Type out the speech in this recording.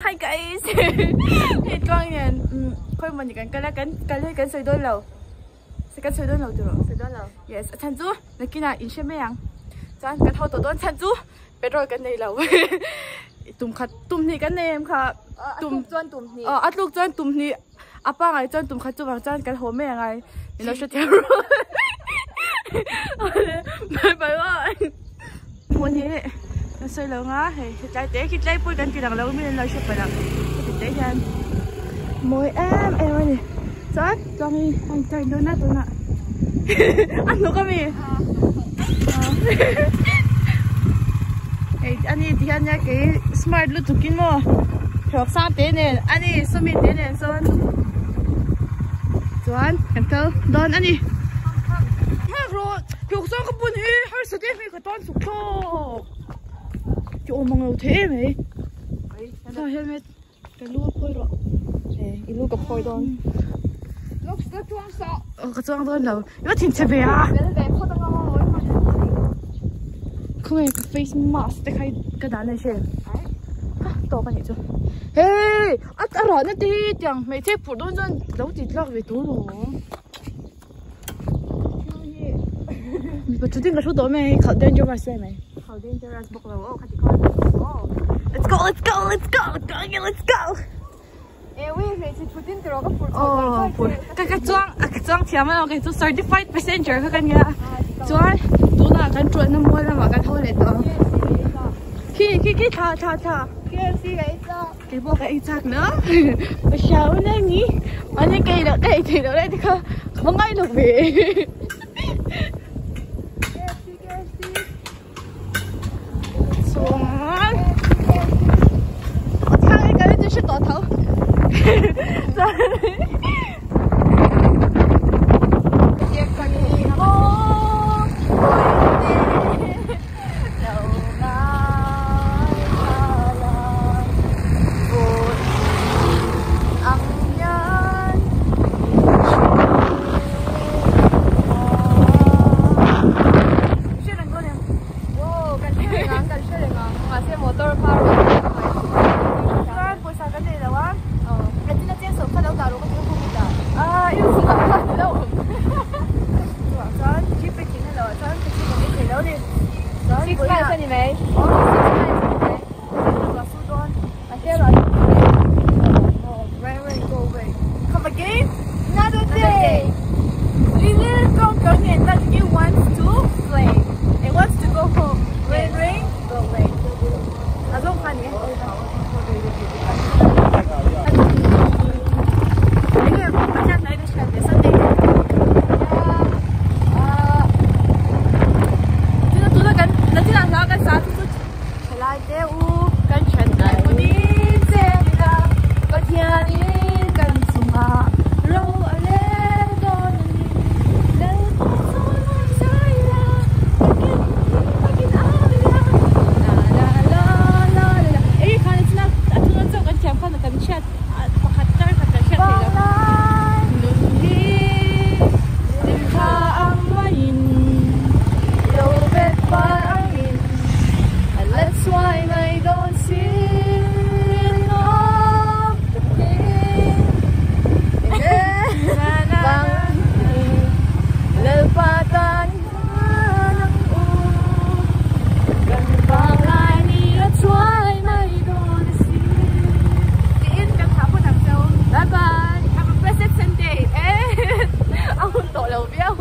Hi guys hei tluang hian khawi mawni kan kal a kan kal hi kan sawi dawn lo kan sawi dawn lo tiraw sawi dawn lo yes a chhan chu nakinah in hre mai ang chuan kan ho tawh dawn chhan chu petrol kan nei lo tum khat tum hnih kan nei em kha tum chuan tum hnih a tluk chuan tum hnih a pangai chuan tum khat chuvang chuan kan haw mai angai min lo hre thiam rawh bye bye bye hmun hi kan sawi lo nga hei hetlai te khi tlai pawh kan ti lang lo min an lo hre palh ang heti te hian mawi em em a ni chuan chuan hei a in turn dawn a tunah a hnuk ami hei ani ti hian nia kei smart lutuk in maw thawk sang te nen ani sawmi te nen sawn chuan kan kal dawn ani nghak rawh thawk sang ka bun hi harsa te hmei ka tan suk thlawk ti awm ang lo thei em mai kha helmet Ka lu a phawi rawh. E, i lu ka phawi dawn. Looks ka chuang sawh. Oh, ka chuang dawn lo. I va thin che ve a. Fel ve phawt anga aw. Khawnge ka face mask te kha ka dan a hre. Ha, tawp a nih chu. Hey, a a rahna te hi tiang hmeichhe phurh dawn chuan lo ti tlak ve tur lawm. Mipa chu ding ka thu tawh mai, khalh dangerous em mai. Khalh dangerous bawk lo aw, khati khan. Let's go, let's go, let's go, go, let's go. Ewi, hmeichhe thutin tiraw ka phurh chho dar char che. Ka ka chuang, ka chuang thiam alawm kei chu certified passenger kha ka nia. Chuan tunah kan ṭuanna mual lamah kan haw leh tawh ang. Khi khi khi thla thla thla. KFC ka ei chak. Kei pawh ka ei chak na. Ka hria un a ni. Mahni ka ei loh ka ei theih loh lai te kha ka va ngai lo ve. KFC KFC. Chuan a chhang hi kan inti hre tawh tho. Chuan Six miles a ni mai. Come again another day. Little Gong Gong and Dad wants to play. It wants to go home. Rain, rain, go away. A zawng kha ni e. Enge Pathian hnai ka hriat ve Sunday te. Tuna tuna kan nakinah hla kan sa chu chu thalai te u kan thian tlai punin zel ila Pathianin kan chungah ro a rel dawn a ni. Lalpa chuan hawi zai ila takin takin au ila la la la la la la Eng khan a china a chunga chauh kan thiam khan kan hriat pakhat tar khat kan hriat theih lo. Nun hi thla ang maiin lo bet par angin a la chhuai mai dawn si lawm takin bang Lalpa tan hian ang u kan vanglai ni a chhuai mai dawn a si. Tiin kan thah hun ang cheu. Bye bye. Have a blessed Sunday. Eh, a hun tawh lo viau.